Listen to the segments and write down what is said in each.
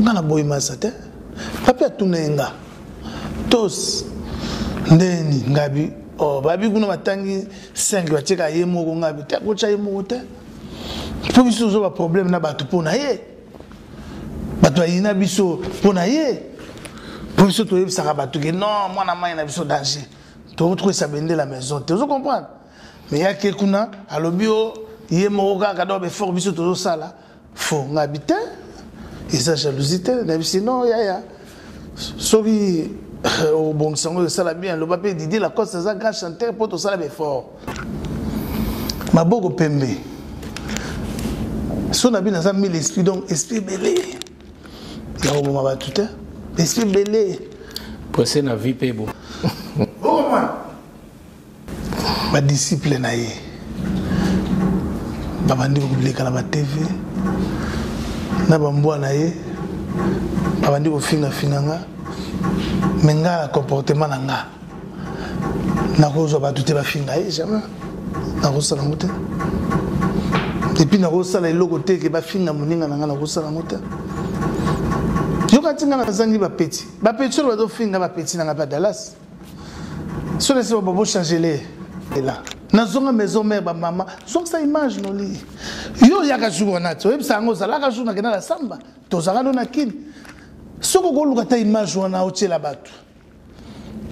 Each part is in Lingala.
Nga na boyi masa te. Papi atuna ye nga. Tos ndeni ngabi oh babi kuna batangi 5 batieka ye moko ngabi te akotya ye moko te. Mpo biso tozo ba problème na bato mpo na ye. Bato bayina biso mpo na ye. Mpo biso toyebisaka bato ke non mwana mai na biso danger. Tokotokwesa bendela maison te. Ozo comprendre? Mais yake kuna alobi o ye moko kaka donc effort biso tozosala faux ngabi te eza jalousie te nayebisi non yaya soki euh, obongisa yango esala bien loba mpe Didier Lacoste aza grand chanteur mpo tosala baeffort maboko pembe so na bino aza mille esprit donc esprit ebele ya koboma bato te esprit ebele presse na vie mpe bo badisciple na ye babandi koleka na batv na bambwa na ye babandi kofingafinga nga me nga na comportement na nga nakozwa bato te bafinga ye jamais nakosala yango te epuis nakosala eloko te ke bafinga moninga na nga nakosala yango te yoka nti nga nazangi bapeti bapeti oyo bazofinga bapeti na nga mpe dallas soki esi bobo changele ela nazonga maison mère bamama zongisa image noli yo oyaka jour wana ti oyebisa yango ozalaka jour nakenda na samba tozalaka no na kini soki okoluka ta image wana otiela bato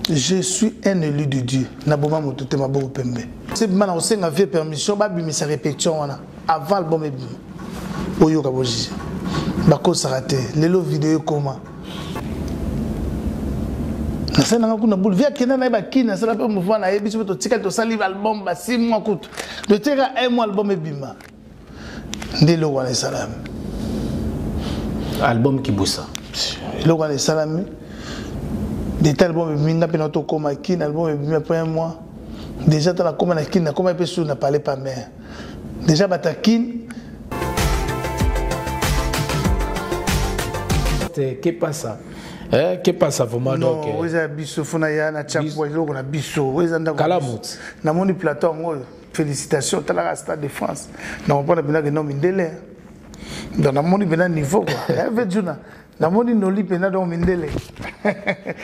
je suis un élu de dieu naboma moto te maboko pembe sebima na kosenga vie permission babimisa répétition wana avant album ebima oyoka bojuge bakosaka te lelo video ekoma nasali nanga kuna bulu vi akenda na ye bakini nasala mpe mouvement na ye biso mpe totikali tosali album ba 6 mois kutu totika un mois album ebima nde eloko wana esalami album kibusa eloko wana esalami deta album ebimi nga mpe na tokoma kini album ebimi après un mois déjà ta nakoma na kini nakoma mpe sur na palais pa mare Déjà batakin que pasa Eh, que pasa vraiment non, donc eh. eza biso fona ya na chapwa eloko na biso eza ndako kalamut namoni plateau yango oyo félicitations talaka stade de France na comprendre mpena ke non mindele donc namoni mpena niveau quoi eh, juna namoni noli mpenza donc mindele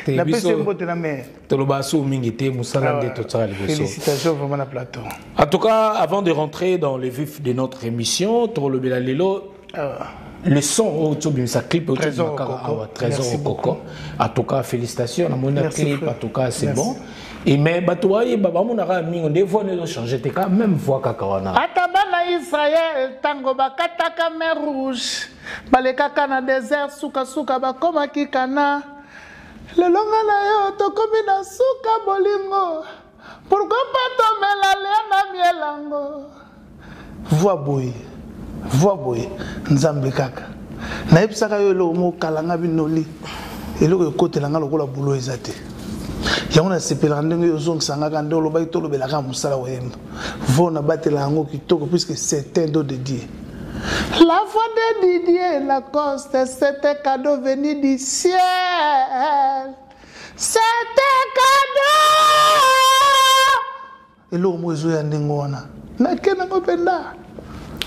napesi yo mbote na mare toloba so mingi te mosala nde totiaka liboso félicitations vraiment na plateau en tout cas avant de rentrer dans le vif de notre émission tolobela lelo ah. le son oyo tobimisa clip oyo tobima kaka awa trésor okoko en tout cas félicitations namoni na clip en tout cas c'est bon et mais bato bayeba bamonaka mingi nde voix nde ezochange te kaka même voix kaka wana ata bana israel ntango bakataka mer rouge balekaka na desert sukasuka bakomaki kana lelo nga na yo tokomi na suka bolingo pourkui pa tomela lia na mielango voi boye voi boye nzambe kaka nayebisaka yo eloko moko kalanga binoli eloko ekotela nga lokola bulo eza te yango nasepelaka ndenge yo ozongisa ngaka nde olobaki tolobelaka mosala koyemba vo nabatela yango kitoko puisque c'est un don de dieu La voix de Didier Lacoste, c'est un cadeau venu du ciel. C'est un cadeau. eloko moko ezoya ndenge wana nakende yango mpenza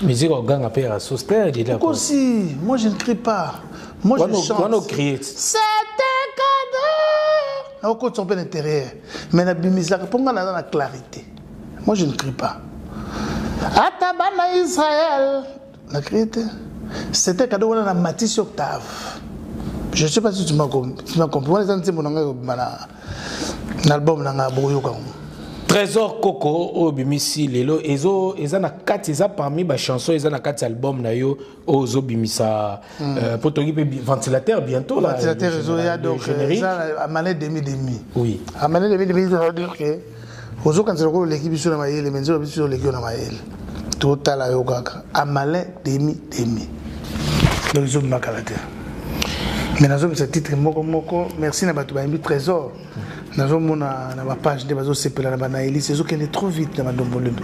musique oganga mpe ya sauce te Didier Kosi, moi je ne crie pas. Moi je chante. Wana ocrie. C'est un cadeau. Nakokotisa mpe na intérieur. Mais nabimisaka mpo ngai naza na clarité. Moi je ne crie pas. Ata bana Israël na crie te. C'était cadeau wana na matisi octave. Je sais pas si tu m'as compris. Wana eza nzembo na ngai ekobima na na album na ngai bokoyoka yango. Trésor Coco oyo obimisi lelo ezo eza na kati eza parmi ba chansons eza na kati album na yo oyo ozobimisa mm. euh, po toki mpe ventilateur bientôt là ventilateur ezoya donc eza amale demi demi oui amale demi demi ça veut dire que ozokanisa lokola oleki biso na mayele mais nzoka biso oleki yo na mayele totala yo kaka amalin demi demi donc ezobima kala te mais nazobimisa titre moko moko merci na bato bayembi trésor nazomona na bapage nde bazosepela na banaelise ezokende trop vite na bandombolino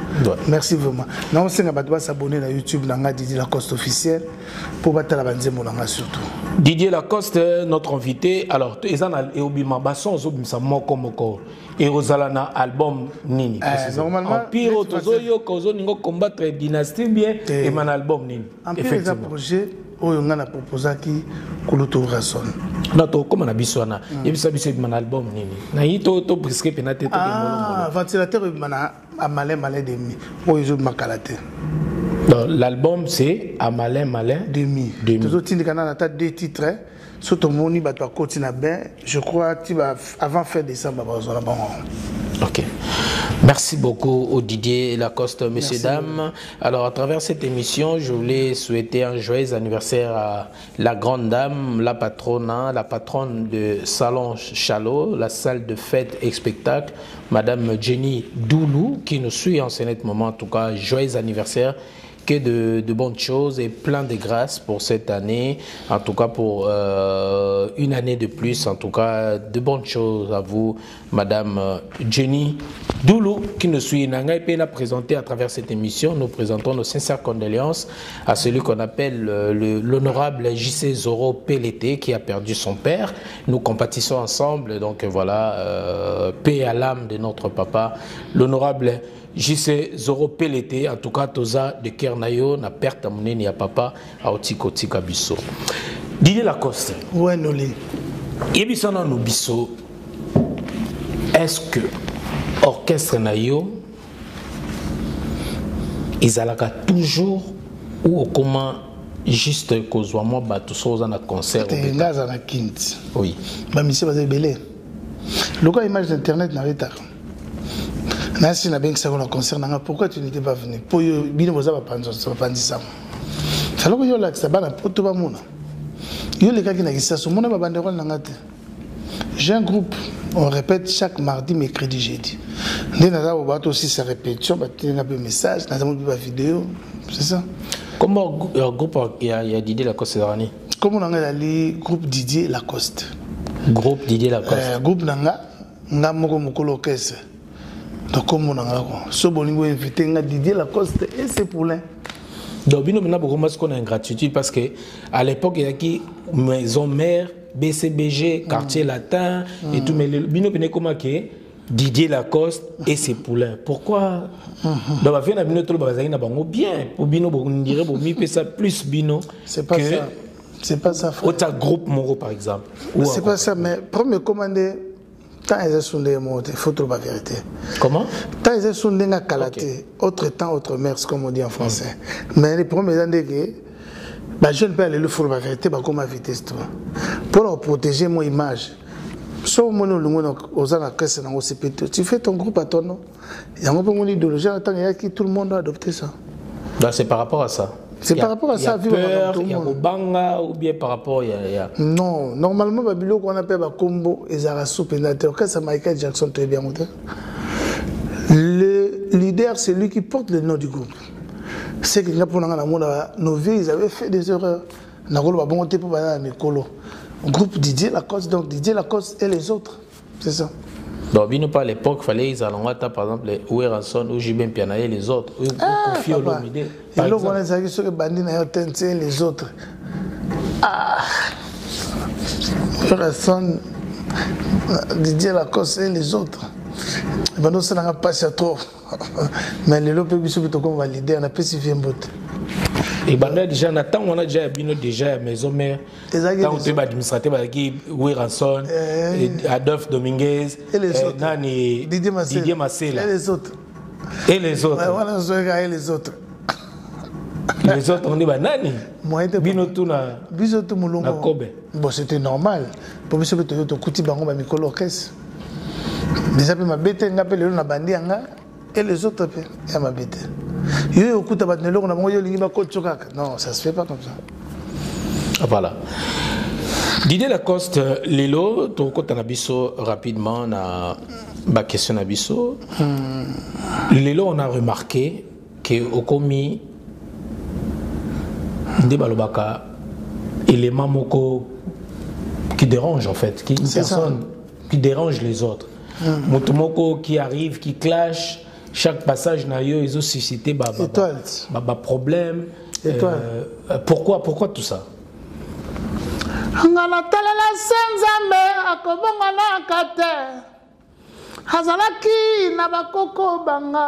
merci vraiment naosenga bato basabone na youtube na nga didi lacoste officiel mpo batala banzembo na nga surtout. Didier Lacoste, notre invité. Alors, eza na eobima bason ozobimisa moko moko et ozala na album nini? Normalement, Empire tozoyoka ozoninga combattre dynastie bien ema na album nini? Empire eza projet oyo nga na proposaki kulutu Rason. Na tokóma na biso wana, yebisa biso ebima na album nini? Nayi to to presque pena te. Ah, ventilateur ebima na Amalin Malin Demi oyo ezobima kala te. Donc l'album, c'est Amalin Malin Demi. Tozotindika nana ata deux titres so tomoni bato bakoti na bain, je crois ti avant fin décembre bazwa na bango. Ok. Merci beaucoup au Didier Lacoste, messieurs, dames. Alors, à travers cette émission, je voulais souhaiter un joyeux anniversaire à la grande dame, la patronne, hein, la patronne de Salon Chalot, la salle de fête et spectacle, Madame Jenny Doulou, qui nous suit en ce net moment. En tout cas, joyeux anniversaire. Que de bonnes choses et plein de grâce pour cette année, en tout cas pour une année de plus, en tout cas de bonnes choses à vous, Madame Jenny Doulou, qui nous suit. Nanga et l'a présenté à travers cette émission. Nous présentons nos sincères condoléances à celui qu'on appelle l'honorable JC Zoro Pelete, qui a perdu son père. Nous compatissons ensemble, donc voilà, paix à l'âme de notre papa, l'honorable JC Zoro Pelete. En tout cas, toza de Kernayo, na perte monene ya papa, aotiko tika biso. Didier Lacoste. Ouais, Noli. Yebisa nanu biso, est-ce que orchestre na yo ezalaka toujours ou okoma juste kozwa mwa bato so oza na concert? Te, nga aza na kinti. Oui. Bamisie baza ebele. Lokola image d'internet na retard. Nasi nabengisaka na concert nanga, pourquoi tu n'étais pas venu? Po yo bino boza bapanzisango. Saloko yo olakisa bana poto bamona. Yo lekaki na Kisasa, omona ba banderole nanga te. J'ai un groupe, on répète chaque mardi, mercredi, jeudi. Nde naza bo bato aussi sa répétition, batinga pe message, naza mo ba vidéo, c'est ça. Comment groupe ya Didier Lacoste ezalaka? Comment nanga ezali groupe Didier Lacoste. Groupe Didier Lacoste. Groupe nanga nga moko mokolo orchestre. Donc comme nanga ko so bolingo invité nga Didier Lacoste et c'est pour l'un. Donc bino bina bokoma siko na ingratitude parce que à l'époque il y a qui maison mère BCBG, quartier latin et tout, mais bino bina koma ke Didier Lacoste et ses poulains. Pourquoi? Donc ba na bino tolo bazali na bango bien pour bino bo ndire bo mi pesa plus bino. C'est pas que ça. C'est pas ça, frère. Ota groupe Moro par exemple. Ou c'est pas ça, mais premier commandé tant ils sont des mots, il faut trop la vérité. Comment? Tant ils sont des kalaté, autre temps, autre mœurs, comme on dit en français. Mais les premiers années que bah, je ne peux aller le faut la vérité, bah, comme vitesse toi. Pour leur protéger mon image. Sauf mon nom, aux années dans au CPT, tu fais ton groupe à ton nom. Il y a un peu mon idéologie, attends, il y a qui tout le monde a adopté ça. Donc c'est par rapport à ça. C'est par rapport à Il y a ça, vive peur, tout le il y a monde. Kobanga ou bien par rapport, il y a, il y a Non, normalement, Babilo, qu'on appelle Combo et Zarassou Pénateur, quand c'est Michael Jackson, tu es bien monté. Le leader, c'est lui qui porte le nom du groupe. C'est que pour nos vieux, ils avaient fait des erreurs. Nakolo, ba bon te pour ba mikolo. Groupe Didier Lacoste, donc Didier Lacoste et les autres. C'est ça. Donc, bino pas à l'époque, fallait ils allaient par exemple les Werrason ou JB Mpiana et les autres. Ou Ah, Koffi papa. Olomide, Et par là, exemple. on a dit que Bandi n'a pas et les autres. Ah. Werrason, Didier Lacoste et les autres. Et ben, nous, ça n'a pas passé trop. Mais les lopes, ils sont plutôt comme validés, on a pas si bien botte. Et ben, là, déjà, on attend, on a déjà bino déjà à maison mère. Ezalaki Tant les que autres. administrateur, bah, qui Werrason, et Adolphe Dominguez, Et les autres. Nani, Didier Masela. Didier Masela. Et les autres. Et les autres. Ouais, voilà, Zoé, et les autres. Les autres, on dit, bah, nani. Moi, j'étais Bino tout na Biso tout mulongo. na Kobe. Bon, c'était normal. Pour biso to to kuti bango ba mikolo orchestre. Déjà pe ma bete nga pe lelo na bandi yanga et les autres pe ya ma bete. Yo yo kuta ba neloko na bango yo lingi ba kotso kaka. Non, ça se fait pas comme ça. Ah, voilà. Didier Lacoste, lelo to kota na biso rapidement na ba question na biso. Lelo on a remarqué que okomi nde balobaka élément moko qui dérange en fait, qui une C'est ça. personne qui dérange les autres. Moto moko qui arrive, qui clash, chaque passage na yo ils ont suscité ba, ba, ba, Étoile. ba, ba problème. Étoile. Pourquoi tout ça? Nga natalela se Nzambe akobongonaka te. Azalaki na bakoko banga.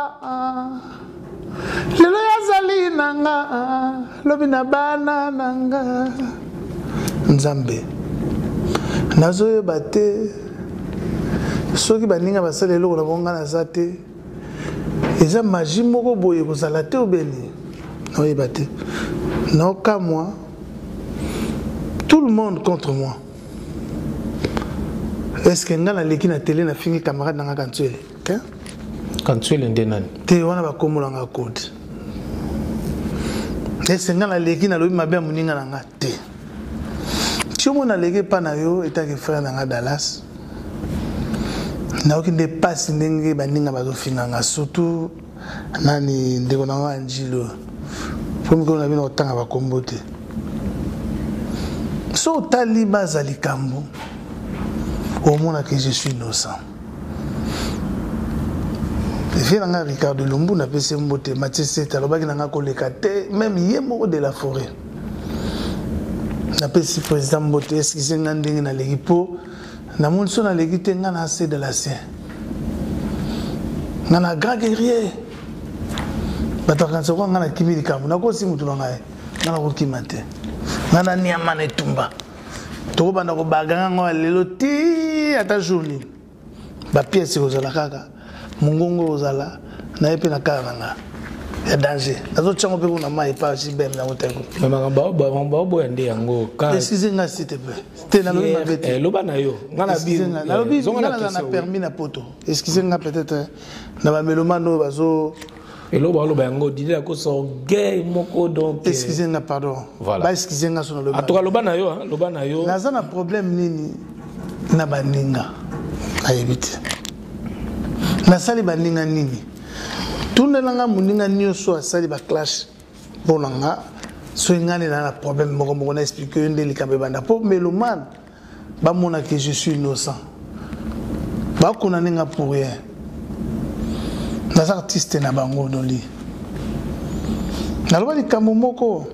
Lelo azali na nga, lobi na bana na nga. Nzambe, nazoyeba te soki baninga basala eloko na bango nga naza te. Eza magie moko boye kozala te obeni. Naoyeba te. Naokamwa. Tout le monde contre moi. Est-ce que nga naleki na télé nafingi camarade na nga Kansuele? Te? Kansuele nde nani? Te, wana bakombola nga code. Est-ce que nga naleki nalobi mabe ya moninga na nga? Te. Ti omona naleki epa na yo etaki frère na nga Dallas. Nayoki nde pasi ndenge baninga bazofinga nga, surtout nani ndeko na nga Angelo. Po mikolo na bino kotanga bakombo te. So otali baza likambo, omona que je suis innocent. Vie na nga Ricardo Lumbu napesi ye mbote, Mathieu Sete alobaki na nga koleka te, même ye moko de la forêt. Napesi président mbote, excuse nga ndenge naleki po namoni so naleki te, nga na se de la sien. Nga na grand guerrier. Bato bakanisa kwa nga nakimi likambo, nakosi mutu na ngai, nga nakokima te. Nga na niama na etumba. Tokobanda kobaganga ngo ya lelo ti ata jour nini. Ba pièces ekozala kaka, mongongo ekozala, na ye mpe na kaka na nga ya danger. Nazotia ngo mpe kuna mai epa JBM na moteko. Mais makambo baoboya nde yango. Excusez nga s'il te plaît. Te nalobi mabe te. Loba na yo. Nga na bi. Nalobi nga naza na permis na poto. Excusez nga peut-être na ba mélomane oyo bazo eloko baloba yango Didier Lacoste orgueil moko donc excusez nga pardon. Voilà. Ba excusez nga sono loba. En tout cas loba na yo hein, loba na yo. Naza na problème nini na baninga nayebi te. Nasali baninga nini? Tundela nga moninga nyonso asali ba clash mpo na nga soki nga nde na na problème moko moko na explique yo nde likambo ebanda mpo mélomane bamona que je suis innocent. Bakona nga pour rien. Naza artiste na bango noli. Naloba likambo moko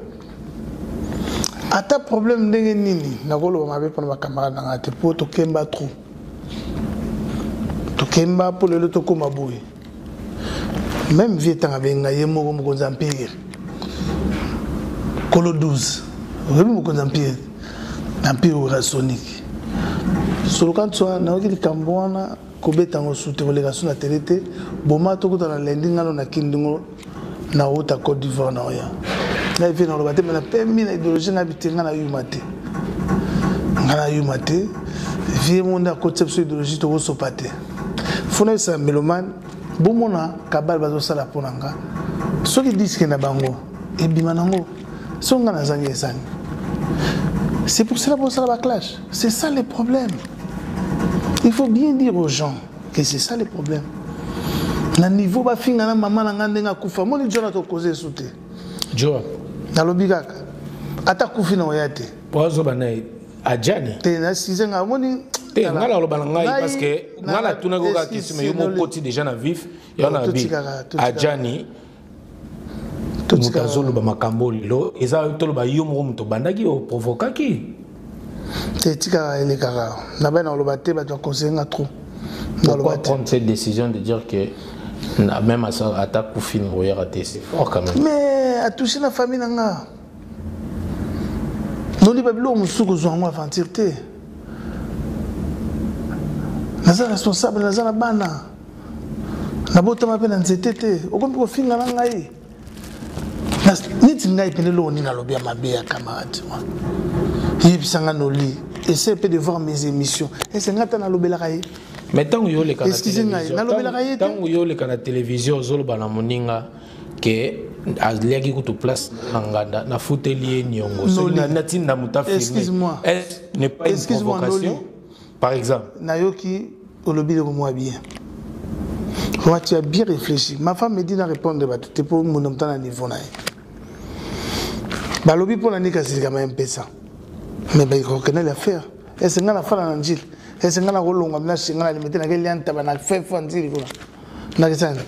ata problème ndenge nini nakoloba mabe mpona ba camarade na nga te po tokemba trop. Tokemba po lelo tokóma boye. Même vie etanga benga ye moko mokonzi empire. Kolo 12. Oyebi mokonzi empire? Empire Eurasonique. Soloka ntswa nayoki likambo wana kobeta yango su te, koleka su na tele te. Boma tokutana lundi ngano na Kindingo na wuta Côte d'Ivoire na oya. Ngai vie naloba te, mais napemi na idéologie ngai bite nga na yuma te. Nga na yuma te. Vie monde akotisa biso idéologie tokosopa te. Funa yesa mélomane, bomona kabal bazosala mpo na nga. Soki disque na bango ebima nango, soki nga nazangi ezangi. C'est pour cela bosala ba clash. C'est ça le problème. Il faut bien dire aux gens que c'est ça le problème. Na niveau ba finga na mama na nga ndenge akufa, moni John atokoze su te. John. Nalobi kaka. Ata kufi na oya te. Pozo bana ajani. Te na size nga moni te nga na loba na ngai parce que nga na tuna ko kaka question mais yo moko déjà na vif ya na bi ajani moto azoloba makambo lelo eza toloba yo moko moto obandaki oprovokaki te tikaka elekaka na bai na koloba te bato baconseille nga trop. Pourquoi prendre cette décision de dire que même ata kufi na koyaka te, c'est fort quand même. Mais atouché na famille na nga noliba biloko mosusu kozwa yango aventure te. Naza responsable, naza na bana. Nabotama mpe na nzete te. Okomi kofinga na ngai. Neti ngai pene eloko nini nalobi ya mabe ya camarade wana. Yebisa nga noli. Essaye mpe de voir mes émissions. Ese nga ata nalobelaka ye. Mais ntango yo oleka na Excusez ngai, télévision, nalobelaka ye te. ntango yo oleka na télévision, ozoloba na moninga ke aliaki kutu place na nganda, nafuteli ye niongo. Soki Noli. natinda moto afilme. Excuse-moi. Est-ce n'est pas une Excuse-moi, provocation? Noli. Par exemple. Nayoki olobi loko mwa bien. Moi, tu as bien réfléchi. Ma femme me dit de répondre, bah, tu es pour mon homme, t'as un niveau, là. Bah, lobi pour l'année, c'est quand même ça. Mais bah, il reconnaît l'affaire. Et c'est la femme en Njil. Et c'est la rolonga, mais c'est la limite, la gueule, la fait fondre, voilà. Na kesana.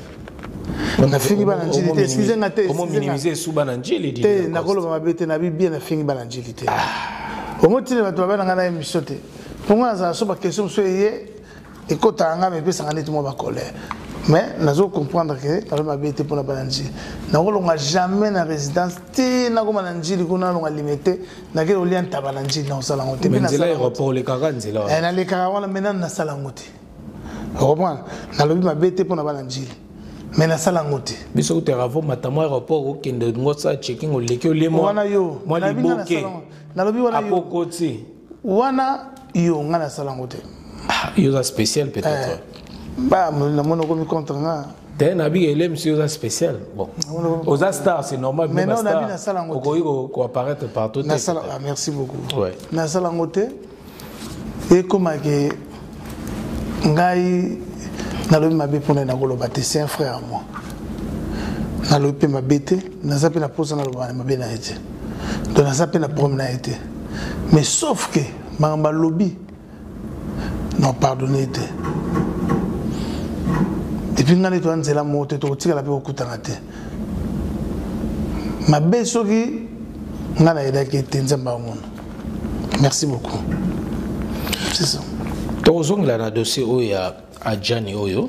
Na fingi bana Njili te, excusez nga te, Comment excusez nga. minimiser sous bana Njili, dit Te, Lacoste. nakoloba mabe te, nabi bien na fingi bana Njili te. Omotini bato babe na ngai na émission te, mpo ngai nazala so baquestion mosusu eye ekotaka ngai, mepesaka neti mwa bacolère. Mais nazo comprendre ke nalobi mabe te mpona bana Njili. Nakolonga jamais na résidence ti nakoma na Njili kuna, nalonga Limete, nakei kolia ntaba na Njili, nakosala yango te. Nzela aéroport olekaka nzela wana? Nalekaka wana, mais nanu nasala yango te. Ocomprendre, nalobi mabe te mpona bana Njili, mais nasala yango te. Biso kutaka vo matamo aéroport, okende ngosa checking, oleki, olie wana yo mwa liboke. Nalobi wana yo akokoti. Wana yo, ngai nasala yango te. Yo oza spécial peut-être. Ba namoni okomi contre nga. Te, nabi elemsi, oza spécial. Bon, oza star, c'est normal. Mais non, nabi nasala yango te. Okoki koapparaître partout te. Nasala, ah, merci beaucoup. Nasala yango te. Ekomake ngai nalobi mabe mpona nakoloba te. C'est un frère à moi, nalobi mpe mabe te. Naza mpe na mposa naloba na mabe na ye te, donc naza mpe na problème na ye te. Mais sauf que makambo alobi, non, pardonne te. Et puis ngai nde toya nzela moko te, tokotikala mpe kokutana te. Mabe soki ngai nayedaki te, Nzambe amona. Merci beaucoup, c'est ça. Tokozongela na dossier oyo ya Adjani oyo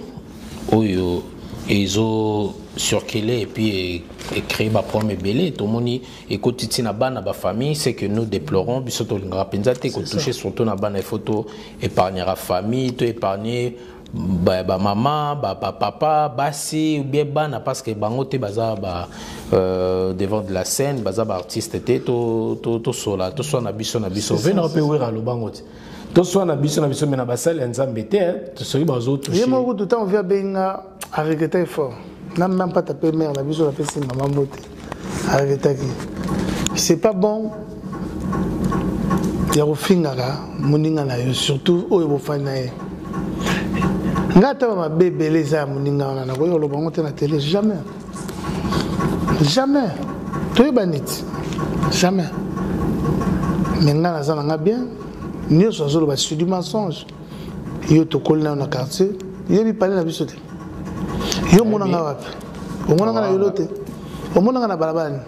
ezo circuler et puis ecréer baproblème ebele. Tomoni ekoti ntina bana bafamille, c'est que nous déplorons. Biso tolingaka mpenza te kotouche surtout na bana. Il faut to épargnera famille, to épargner bamama, bapapa, basi ou bien bana, parce que bango te baza ba devant de la scène, baza baartiste te. Tosola, toswana biso na biso. Ve na mpe Wera alobango te, toswana biso na biso, me na basali ya Nzambe te soki bazotouche. Ye moko kutu, ntango vi abenga, aregretaki fort na même pata mpe mare na biso. Napesi mama mbote. Aregretaki, c'est pas bon ya kofingaka moninga na yo, surtout oyo bofandi na ye. Ngai ata bamabe ebele eza ya moninga wana, nakoki koloba yango te na télé, jamais, jamais. Toyeba neti jamais. Mais ngai naza na nga bien. Nyonso azoloba, c'est du mensonge. Yo tokoli nayo na quartier, yebi pale na biso te. Yo omona nga wapi? Omona nga na Yolo te, omona nga na balabala nini?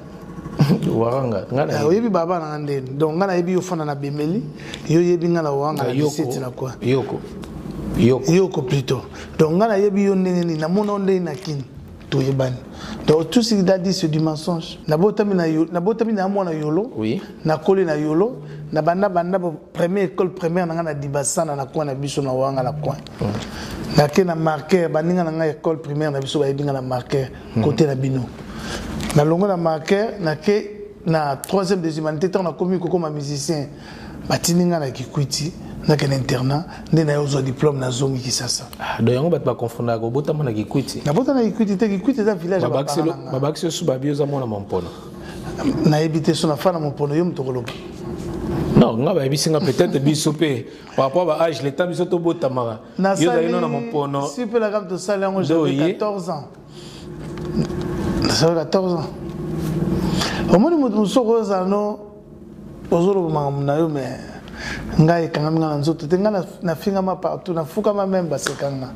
Waranga. Oyebi balabala na nga ndeni. Donc nga nayebi yo fanda na Bemeli, yo oyebi nga na Wanga na 17 na quoi. Yoko, Yoko. Yoko plutôt. Donc nga nayebi yo ndenge nini, namona yo ndenge na Kini, toyebani. Donc tout ce qu'il a dit, c'est du mensonge. Nabotami na yo, nabotami na mwana Yolo. Nakoli na Yolo, na banda banda première école primaire na nga na Dibasana, na coin na biso na Wanga, na coin. Nake na Marquer, baninga na ngai école primaire na biso bayebi nga na Marquer, côté na bino. Nalongo na Marquer, nake na troisième des humanités. Ntango nakomi kokoma musicien, batindi nga na Kikwiti, nakende internat nde naye ozwa diplôme, nazongi Kisasa. Donc yango bato bakonfondaka kobotama na Kikwiti. Nabota na Kikwiti te. Kikwiti eza village. Babakisi osu babi oza mwana Mompono. Nayebi te so nafa na Mompono, yo moto koloba. Non, nga bayebisi nga peut-être biso mpe par rapport ba âge, le temps biso tobotamaka, yo ozali no na Mompono. Si mpe laka tosali yango, j'avais 14 ans, nasali 14 ans. Omoni moto mosusu okozala no ozoloba makambo na yo, mais ngai ekangami nga na nzoto te. Ngai nafingama partout, nafukama même, basekanga,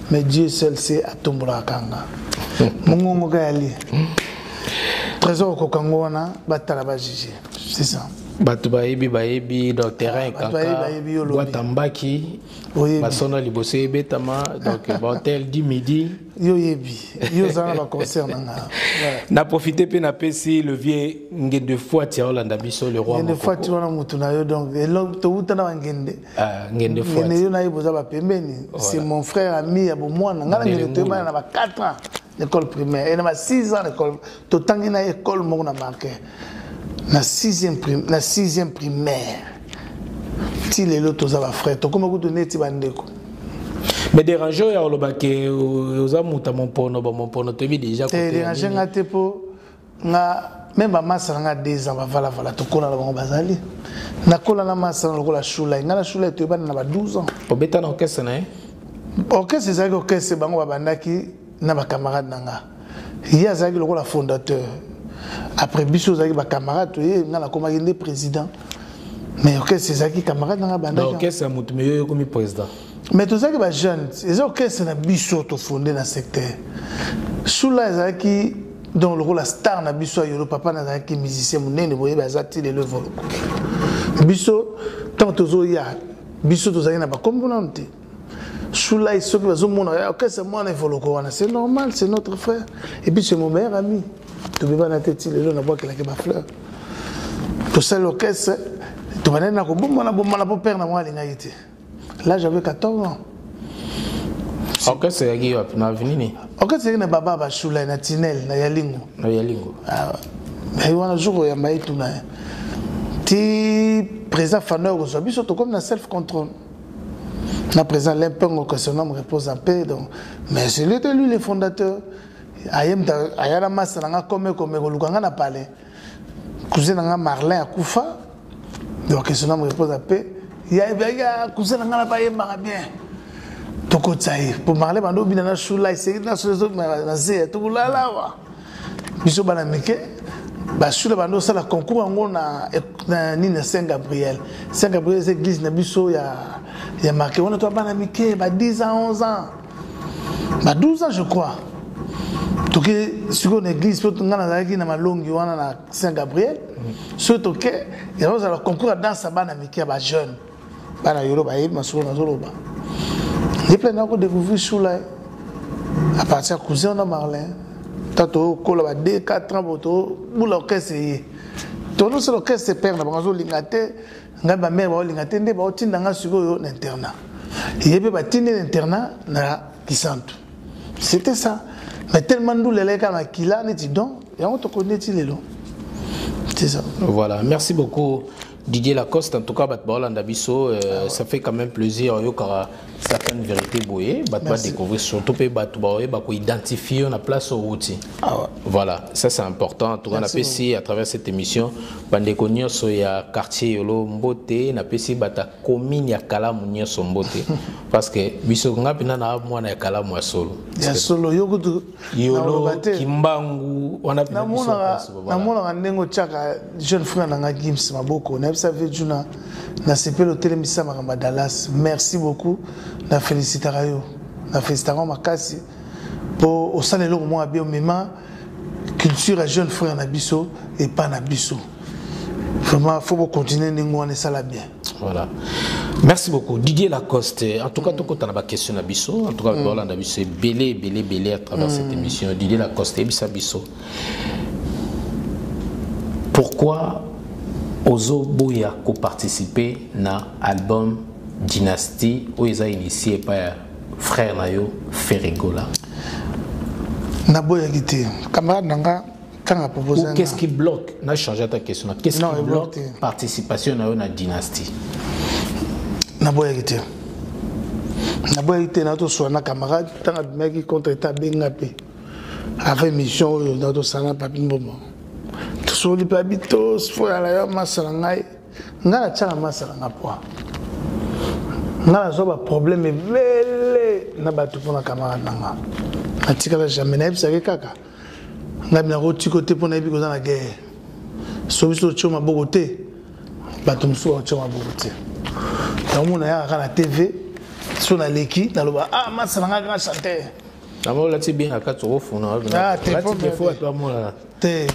mais Dieu seul sait. Atombolaka nga mongongo ka yali Trésor okokango wana, batala, bajuge, c'est ça. Bato bayebi, bayebi. Donc terrain ekaka bwatambaki basono liboso ebetama, donc bahotel du midi. Yo oyebi, yo ozala na baconcert na nga. Na profite mpe napesi le vieux Ngende Fwati, aolanda biso, le roi. Ngende Fwati wana motu na yo. Donc towuta na bangende. Ngende Fwati. Ngende, yo nayebi, oza bapembeni. C'est mon frère, ami ya bomwana. Nga na Ngende toyebana na ba 4 ans l'école primaire et na ba 6 ans l'école. Totangi na école moko na Marquer, na 6e primaire. Ti lelo toza bafrère, tokóma kutu neti bandeko. Mais dérange oyo olobaki oza moto ya Mompono, bamompono toyebi déjà. Dérange nga te, mpo nga même bamasa na nga 2 ans bavalavala, tokola na bango, bazali nakola na masa na lokola Shulai. Nga na Shulai toyebani na ba 12 ans. Obeta na orchestre na ye? Orchestre ezalaki orchestre, bango babandaki na bacamarade na nga. Ye azalaki lokola fondateur, après biso ozalaki bacamarade, toye, nga nakomaki nde président. Mais orchestre ezalaki camarade na nga bandaki. Orchestre ya motu, mais yo yokomi président. Mais tozalaki bajeune, eza orchestre na biso tofonde na secteur. Sula ezalaki donc lokola star na biso ya Yolo. Papa nazalaki musicien monene, boyebi, aza ti lelo Evoloko. Biso ntango tozoya, biso tozalaki na bakombo nanu te. Choulay soki bazomona orchestre mwana Evoloko wana, c'est normal, c'est notre frère et puis c'est mon meilleur ami. Tobebana te ti lelo, nabwakelaki bafleur. Tosali orchestre, tobandaki na kobombana bombana mpo père na mwa alingaki te. Là, j'avais 14 ans. Orchestre eyaki wapi, na avenue nini? Orchestre eyaki na baba Bashulai, na Tinel, na Yalingo. Na Yalingo. Ah, wana jour oyamba ye, tuna ye ti président Fano kozwa biso, tokomi na self contrôle na président Lempengo, que son homme repose en paix. Donc, mais c'est lui, lui le fondateur. Aye aya na masa na nga kome kome koluka nga na palais. Cousin na nga Marlin akufa, donc que son âme repose en paix. Ya ya cousin na nga na bayembaka bien, tokotisa ye po Marlin bando obina na Shula eseki na solo na zeya tokolala awa. Biso bana mike, Bashula bando osala concours yango na nini, na Saint Gabriel. Saint Gabriel eza église na biso ya marke wana. To bana mike ba 10 ans, 11 ans, ba 12 ans je crois, toke sikoyo na église mpo ngai nazalaki na malongi wana na Saint Gabriel. Soki toke, yango ozala concours ya danse ya bana mike, ya bajeune, bana Yolo bayebi masolo nazoloba. Nde mpe nako découvrir Shula à partir ya cousin na Marlin. Ta tokola ba 2 4 ans bo tobula orchestre ye, tozosala orchestre. Père na bango azolinga te, ngai bamare baolinga te, nde baotinda nga sikoyo na internat. Ye mpe batindi na internat na Kisantu. C'était ça, mais tellement ndula eleka makila neti don yango tokoni neti lelo, c'est ça. Voilà, merci beaucoup Didier Lacoste. En tout cas, bato baolanda biso, ça fait quand même plaisir oyokaka certaines vérités boye, bato badécouvrir, surtout mpe bato baoyeba koidentifie yo na place outi. Ah ouais. Voilà, ça c'est important. En tout cas, napesi à travers cette émission bandeko nyonso ya quartier Yolo mbote, napesi bata commune ya Kalamu nyonso mbote, parce que biso nga mpena na mwana ya Kalamu ya solo. Ya solo, yo kutu. Yolo, Kimbangu wana mpena biso place, voilà. Namonaka ndenge otiaka jeune frère na nga Gims maboko. Nayebisa ve Juna, nasepeli otelemisa makambo ya Dallas. Merci beaucoup, na félicitaka yo, na félicitaka yo makasi mpo osala eloko moko abi omema culture ya jeune frère na biso epa na biso. Vraiment, faut bocontinue ndenge wana, esala bien. Voilà. Merci beaucoup Didier Lacoste. En tout cas, tokota na ba question na biso. En tout cas, bolanda biso ebele ebele ebele à travers cette émission. Didier Lacoste, yebisa biso. Pourquoi ozoboya koparticiper na album Dynastie oyo eza initié par ya frère na yo Ferre Gola? Naboyaki te, camarade na nga ntango apropose. Ou qu'est-ce qui bloque? Na changé ta question. Qu'est-ce Non, qui ebloque bloque te. participation na yo na Dynastie? Naboyaki te, naboyaki te. Na toswana na camarade ntango abimaki contre eta, abenga mpe avant émission oyo, na tosala na Papi Mboma, tosoli mpe abi tofoyala yo masa na ngai. Ngai natiaka masa na nga poa, ngai nazwa baproblème ebele na bato mpona camarade na nga. Natikala jamais nayebisaki kaka ngai nakotiko te mpo nayebi koza na guerre. So biso totio maboko te, bato mosusu bakotio maboko te. Naomona yaka kaka na TV, so naleki naloba: "Ah, masa na ngai grand chanteur." Yango olati bien na kati, okofuna. Ah, te, olati te, fo bato bamonana. Te,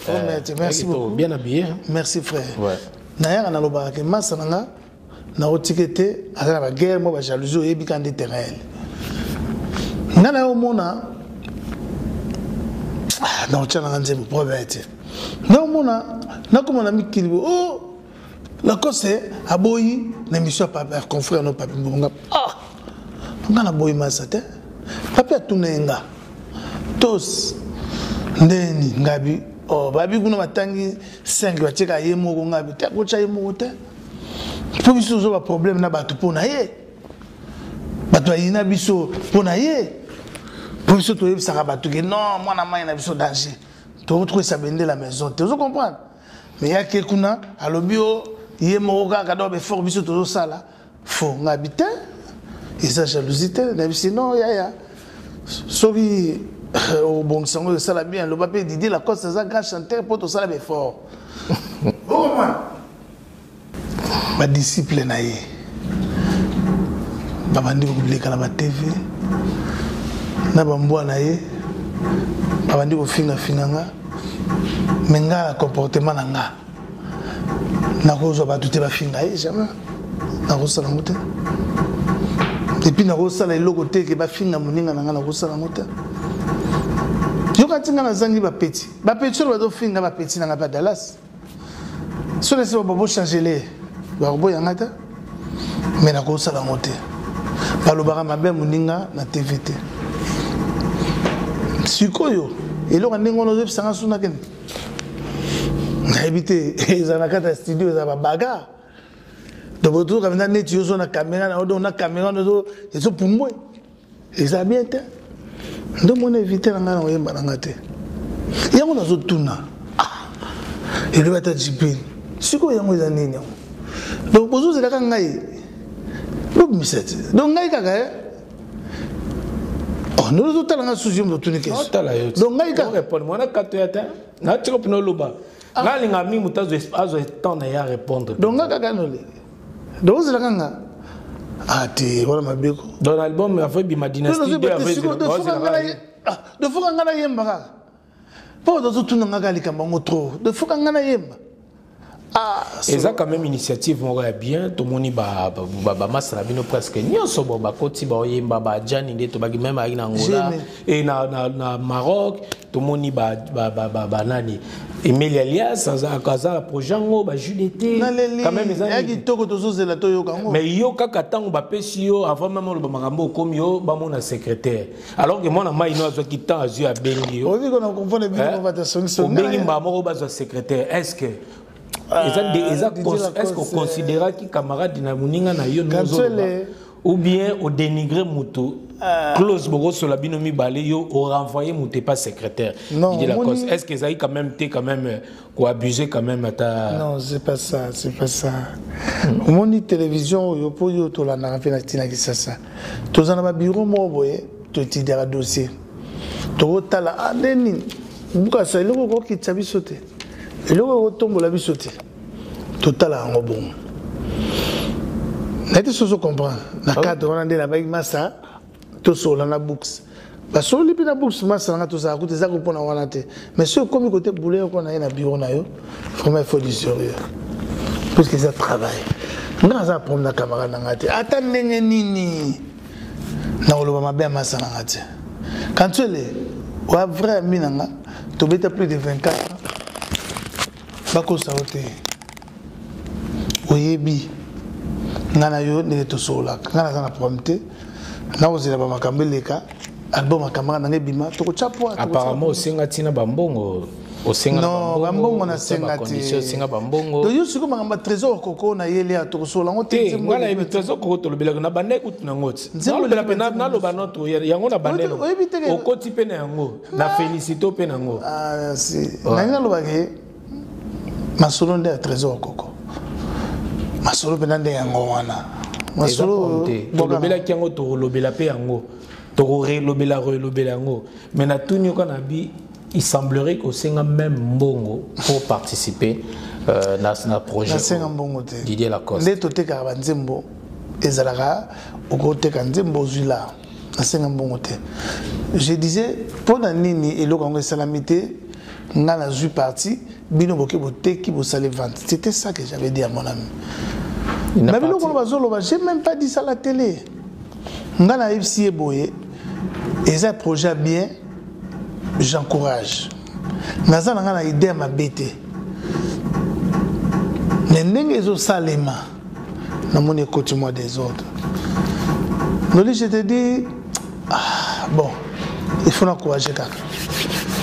te, merci beaucoup. Bien habillé, hein? Merci frère. Ouais. Nayaka nalobaka ke masa na nga naotike te, aza na baguerre mo bajalousie, oyebi ka nde terrain nga na ye omona naotya nanga nzembo problème te. Naomona nakoma na mikili bo o Lacoste aboyi na émission ya confrère no Papi Mbonga. Ah, nga naboyi masa te. Papi atuna ye nga tos ndeni ngabi, oh, babi kuna batangi 5, batieka ye moko. Ngabi te, akotya ye moko te mpo biso tozo baproblème na bato mpo na ye, bato bayina biso mpo na ye, mpo biso toyebisaka bato ke non, mwana mai na biso danger, tokotokoyesa bende la maison te. Ozo comprendre? Mais yake kuna alobi o ye moko kaka, donc effort biso tozosala fo ngabi te, eza jalousie te. Nayebisi non yaya, soki obongisa yango esala bien. Loba mpe Didier Lacoste aza grand chanteur mpo tosala baeffort. Okomona badisciple na ye babandi koleka na batv na bambwa na ye, babandi kofingafinga nga. Me nga na comportement na nga. Nakozwa bato te bafinga ye, jamais nakosala yango te. Et puis nakosala eloko te ke bafinga moninga na ngai, nakosala yango te. Yoka nti ngai nazangi bapeti, bapeti oyo bazofinga bapeti na ngai mpe Dallas, soki esi babochangele, bakoboya ngai te, mais nakosala yango te. Balobaka mabe moninga na TV te. Sikoyo eloko ndenge wana ozoyebisanga suna kende, nayebi te. Eza na kati ya studio, eza babagarre. Donc otoka mpenza neti yo ozo na caméra na yo, donc na caméra wana ezopumbwe, eza bien te. Nde omona évite na ngai na koyemba na ngai te. Yango nazotuna, ah, elobi ata jipine sikoyo, yango eza nini yango? Donc bozozelaka ngai bobimisa te, donc ngai kaka eh? Oh, ndenge ozotala ngai susu, yo moto otuni question, donc ngai kaka. Mwana kato ya te, natika mpena oloba. Nga alinga mingi moto azwa temps na ye a répondre. Donc nga kaka nole, donc ozelaka nga ah te, wana mabeko. Donc album avo ebima, Dynastie 2. De foka nga nayemba kaka, mpo tozotuna nga kaka likambo yango trop. De foka nga nayemba. Ah, eza quand même initiative moko ya bien. Tomoni bamasa na bino presque nyonso bo bakoti, baoyemba, bajani nde tobaki même ayaki na Angola e na Maroc. Tomoni banani, Emeli Alias aza na projet yango, bajus d'été. Quand même eza kitoko, tozozela toyoka yango. Mais yo kaka ntango bapesi yo, avant même oloba makambo, okomi yo bamona secrétaire, alors que mwana mai no azwaki temps, azwi, abengi yo, obengi mbala moko bazwa secrétaire. Est ce que eza, est ce que oconsidéraki camarade na moninga na yo nozoloba, ou bien odénigre moto close, bokosola bino mibale, yo orenvoye moto epa secrétaire? Non. Didier Lacoste, est ce que ezali quand même te quand même koabuse quand même ata? Non, c'est pas ça, c'est pas ça. Omoni télévision oyo, mpo oyo tolandaka mpe na ntina Kisasa, toza na babureau moko boye, toétudiaka dossier, tokotala ah, nde nini bukasa, eloko ekokitisa biso te, eloko ekotombola biso te, totala yango bongo. Naye te sozo comprendre na cadre wana nde nabaki masa tosola na books, basoli mpe na books. Masa nanga tozala kuta, eza kopona wana te, mais soki okomi kote boule oko na ye na bureau na yo, vraiment il faut du sérieux, puisque eza travail. Nga aza problème na camarade na nga te, ata ndenge nini nakoloba mabe ya masa na nga te. Kantuele wa vrai ami na nga, tobeta plus de 24 ans, bakosa yo te. Oyebi nga na yo ndenge tosololaka. Nga naza na problème te, nakozela bamakambo eleka, album akamaka nanga ebima, tokotya poa. Apparemment osenga ntina bambongo, osenga. Non, bambongo nasenga te. Osenga bambongo. Donc yo sikoyo makambo ya Trésor Koko na yeli ya tokosola yango te. Nga nayebi Trésor Koko, tolobelaka na bandai kutu nango ti nalobela mpe naloba noto yango na bandai, okoti mpe na yango na félicité mpe nango. Nangi nalobaki masolo nde ya Trésor Koko, masolo mpena nde yango wana. Masolo tolobelaki yango, tokolobela mpe yango, tokorelobela relobela yango, mais natuni yoka na bi, il semblerait kosenga même mbongo pour participer na projet. Nasenga mbongo te. Didier Lacoste. Nde totekaka banzembo, ezalaka okoteka nzembo, ozwi la. Nasenga mbongo te. Je disais, mpo na nini eloko yango esalami te? Nga nazwi parti, bino boke boteki, bosali vente. C'était ça que j'avais dit à mon ami. Na biloko wana bazoloba, j'ai même pas dit ça la télé. Nga nayebisi ye boye: eza projet bien, j'encourage. Naza na nga na idée ya mabe te, mais ndenge ezosalema, namoni ekoti mwa désordre. Noli, je te dis, ah, bon, il faut n'encourager kaka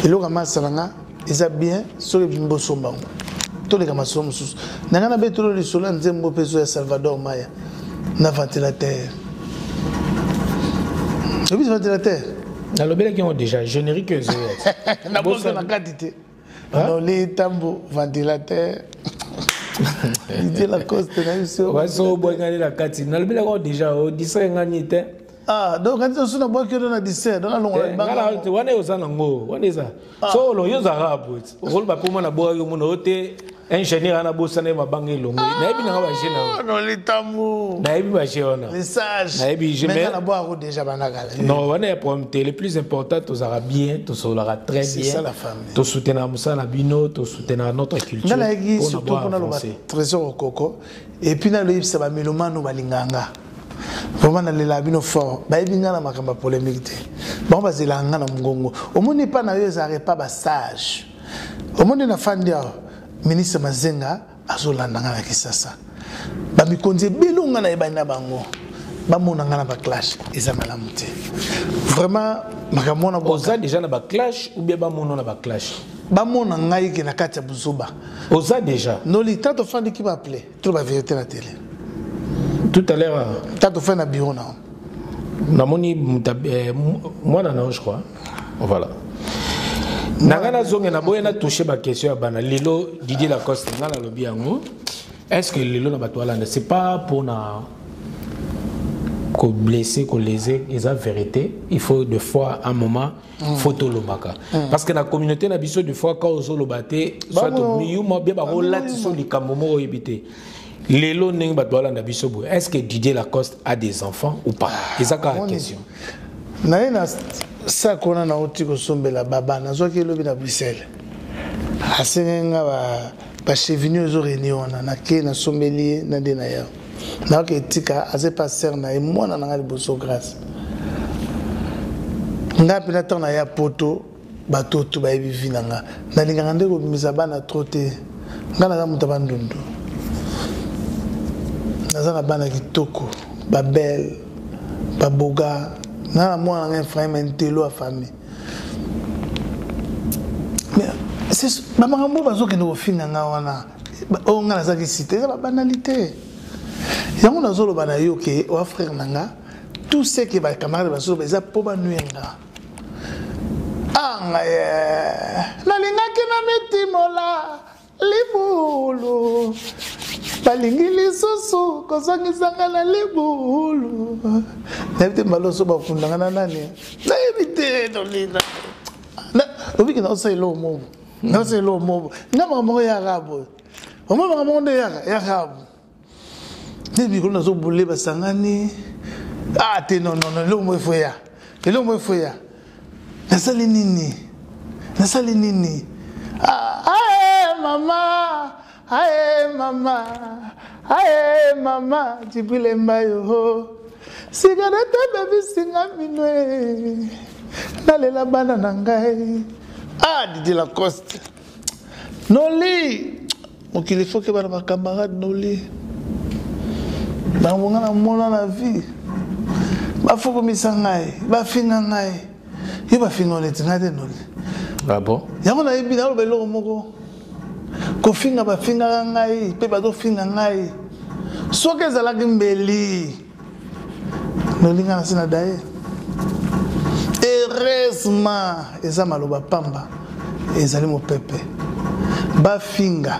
eloko ya masa na nga, eza bien. Soki ebimi, bosomba yango. Toleka masolo mosusu na ngai, nabetolo lisolo ya nzembo mpe zo ya Salvador Maya na ventilateur. Oyebi ventilateur? Nalobelaki yango déjà, générique ezoya. Nabosa na kati te, noli tambo ventilateur, Didier Lacoste na biso. Waso obwakani na kati, nalobelaki yango déjà, odistre ngani te. Ah, donc kanti osu nabwaki yo na distrait, donc nalongola libanga wana. Oza nango wana, eza solo, yo ozalaka boye, okoloba mpo mwana bwakaki, omona yo te. Ingénieur wana bosana ye mabanga elongo. Nayebi nanga ba jeu na. Ah, non litambu. Nayebi ba jeu wana. Les sages. Nayebi jeu mais na boire déjà banda kala. Non, wana ya problème te. Le plus important tozalaka bien, tosololaka très bien. C'est ça la famille. To soutenir mosala na bino, to soutenir notre culture. Nga nayaki surtout mpona loba Trésor Okoko et puis naloyebisa ba mélomane balinganga. Vraiment nalela bino fort. Bayebi nga na makambo ya polémique te. Bango bazelaka nga na mongongo. Omoni epa na yo ezalaka epa ba sage. Omoni na fandi awa ministre Mazenga azolanda nga na Kisasa. Ba mikonzi ebele nga nayebani na bango. Bamona nga na ba clash eza malamu te. Vraiment makambo wana oza déjà na ba clash ou bien bamona na ba clash? Bamona ngai ke na kati ya buzoba. Oza déjà. Noli tanto fandi qui m'appelait trop ba vérité na télé. Tout à l'heure. Tanto fandi na bureau na. Namoni mwana na je crois. Voilà. Nanga nazonge na boye na toucher ba question ya bana lelo Didier Lacoste nga nalobi yango. Est-ce que lelo na bato alanda c'est pas pour na ko blesser ko léser eza vérité, il faut des fois un moment faut tolobaka parce que na communauté na biso des fois quand ozoloba te soit miyuma bien bakolati so likambo moko oyebi te. Lelo ndenge bato balanda biso boye, est-ce que Didier Lacoste a des enfants ou pas? Eza kaka question. Naye na sac wana nauti kosombela baba, nazwaki elobi na Bruxelles. Asengi nga ba chevignon ezo réunir wana, nake nasombeli ye na nde na ya. Nayoki etika aze pa sœur na ye mwana na nga liboso grâce. Nga mpe na ntango na ya poto bato to bayebi vie na nga. Nalingaka nde kobimisa bana trop te. Nga naza moto ya bandundu. Naza na bana kitoko, ba belle, ba boga. Nga na mwana na nga Ephraim Ntelo ya famille. Mais c'est ba makambo bazokende kofinga nga wana. Oyo nga nazaki cité, eza ba banalité. Yango nazoloba na yo ke oa frère na nga, tout ce que ba camarades bazoloba eza po ba nuire nga. Ah ngai nalingaki na mitimola libulu, balingi lisusu kozongisa nga na libulu. Nayebi te mbala oso bakundanga na nani, nayebi te tolina. Obiki na osala eloko moko, na osala eloko moko nga makambo moko yaka boye, omoi makambo moko nde yaka yaka boye. Nde mikolo nazobule basangani, ah te non non non, eloko moko efo ya, eloko moko efo ya. Nasali nini? Nasali nini? Ah, ae mama, ae mama, ae mama, Djibril Mbayo. Cigarette baby singa minwe. Nalela bana na ngai. Ah Didier Lacoste. Noli. Mokili faut que bana ba camarade noli. Bango nga na mona na vie. Bafukumisa ngai, bafinga ngai. Yo bafinga neti ngai te noli. Ah bon? Yango nayebi naloba eloko moko. Kofinga bafingaka ngai mpe bazofinga ngai. Soki ezalaki mbeli nolinga na se na daye. Heureusement eza maloba pamba, ezali mopepe. Bafinga,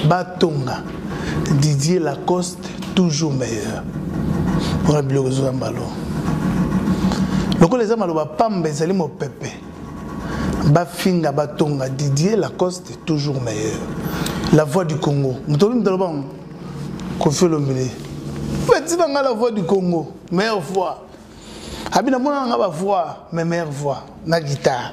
batonga, Didier Lacoste toujours meilleur. Wana biloko ezoya mbalo. Lokola eza maloba pamba ezali mopepe. Bafinga, batonga, Didier Lacoste toujours meilleur. La voix du Congo. Moto obi mutalo bango. Koffi Olomide. Petit na nga la voix du Congo, meilleure voix. Abi na mona nga ba voix, mais meilleure voix na guitare.